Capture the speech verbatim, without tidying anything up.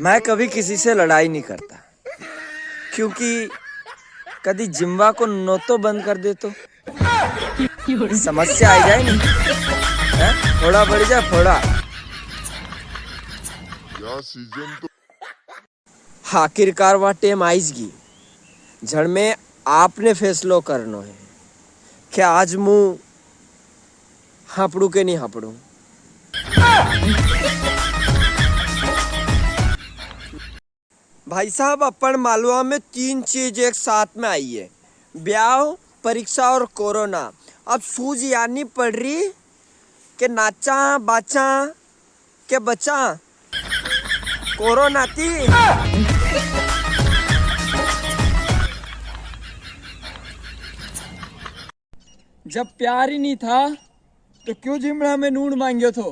मैं कभी किसी से लड़ाई नहीं करता, क्योंकि कदी जिमवा को नोतो बंद कर दे तो समस्या आ जाए नी, हैं? फोड़ा पड़ जाए, फोड़ा। या सीजन तो आखिरकार वा टेम आईज गी, जण में आपने फैसलो करनो है कि आज मु हापड़ू के नी हापड़ू। भाई साहब, अपन मालवा में तीन चीज एक साथ में आई है, ब्याव, परीक्षा और कोरोना। अब सूझ या नी पड़ री के नाचा, बाचा, के बचा कोरोना थी। जब प्यार ही नहीं था, तो क्यों जिमणा में नूण मांग्यो थो?